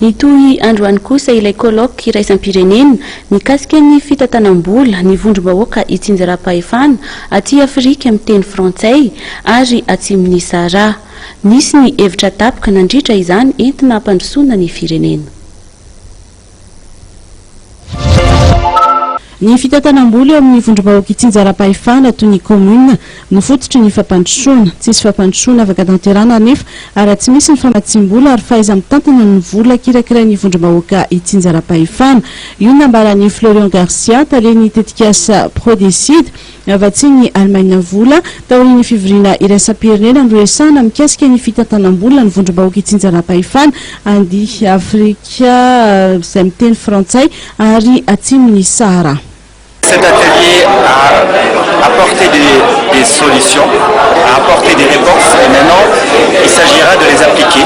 Nitohy androany kosa ilay colloque iraisam-pirenena mikasika ny fitantanam-bola ny vondrom-bahoaka itsinjaram-pahefana aty Afrika miteny frantsay ary atsimon'i Sahara. Nisy ny hevitra tapaka nandritra izany entina hampandrosoana ny firenena. Ny fitantanam-bola eo amin'ny vondrom-bahoaka itsinjaram-pahefana toy ny kaominina no fototry ny fampandrosoana. Tsisy fampandrosoana afaka tanterahana anefa raha tsy misy ny famatsiam-bola ary fahaiza-mitantana ny vola kirakirain'ny vondrom-bahoaka itsinjaram-pahefana. Io no nambaran'i Florian Garcia, talen'ny tetikasa Prodecide, Navatsian'i Alemaina vola taorian'ny fivoriana iraisam-pirenena noresahana mikasika ny fitantanam-bola ny vondrom-bahoaka itsinjaram-pahefana any Afrika izay miteny frantsay ary atsimon'i Sahara. Cet atelier a apporté des, des solutions, a apporté des réponses et maintenant il s'agira de les appliquer.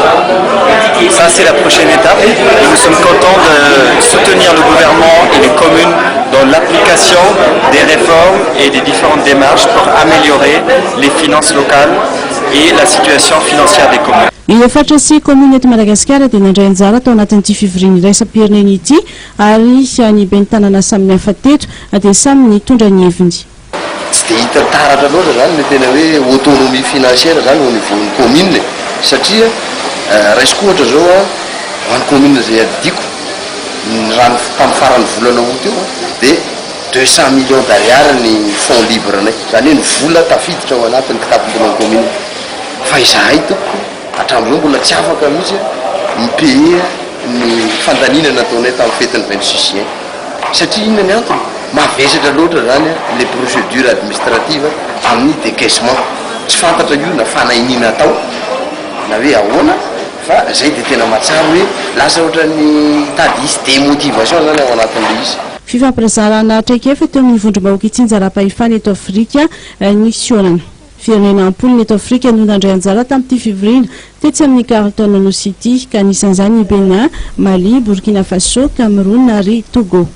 Ça c'est la prochaine étape et nous sommes contents de soutenir le gouvernement et les communes dans l'application des réformes et des différentes démarches pour améliorer les finances locales et la situation financière des communes. Ireo faritra sy kaominina eto Madagasikara dia nandray anjara tao anatin'ity fivoriana iraisam-pirenena ity ary ny ben'ny tanàna samihafa teto dia samy nitondra ny heviny. Tsy dia hita taratra loatra izany ilay tena hoe autonomie financière izany au niveau ny commune e! satria raisiko ohatra izao an, ho an'ny commune izay iadidiako, ny raha ny tamin'ny faran'ny volana août eo an, dia 200 millions d'ariary ny fonds libre nay, izany hoe ny vola tafiditra ao anatin'ny kitapom-bolan'ny commune, fa izahay tompoko hatramin'izao mbola tsy afaka mihitsy mi-payer ny fandaniana nataonay tamin'ny fetin'ny 26 juin. Satria inona ny antony? Mavesatra loatra izany ilay procédure administrative amin'ny décaissement. Tsy fantatra io na fanahiniana atao na hoe ahoana fa izay dia tena mahatsara hoe lasa ohatran'ny hitady hisy démotivation izany ao anatin'ilay izy. Fifampizarana traikefa teo amin'ny vondrom-bahoaka itsinjaram-pahefana eto Afrika ny fihaonana. Firenena am-polony eto Afrika no nandray anjara tamin'ity fivoriana tetsy amin'ny Carlton Anosy ity, ka anisan'izany i Bénin, Mali, Burkina Faso, Cameroun ary Togo.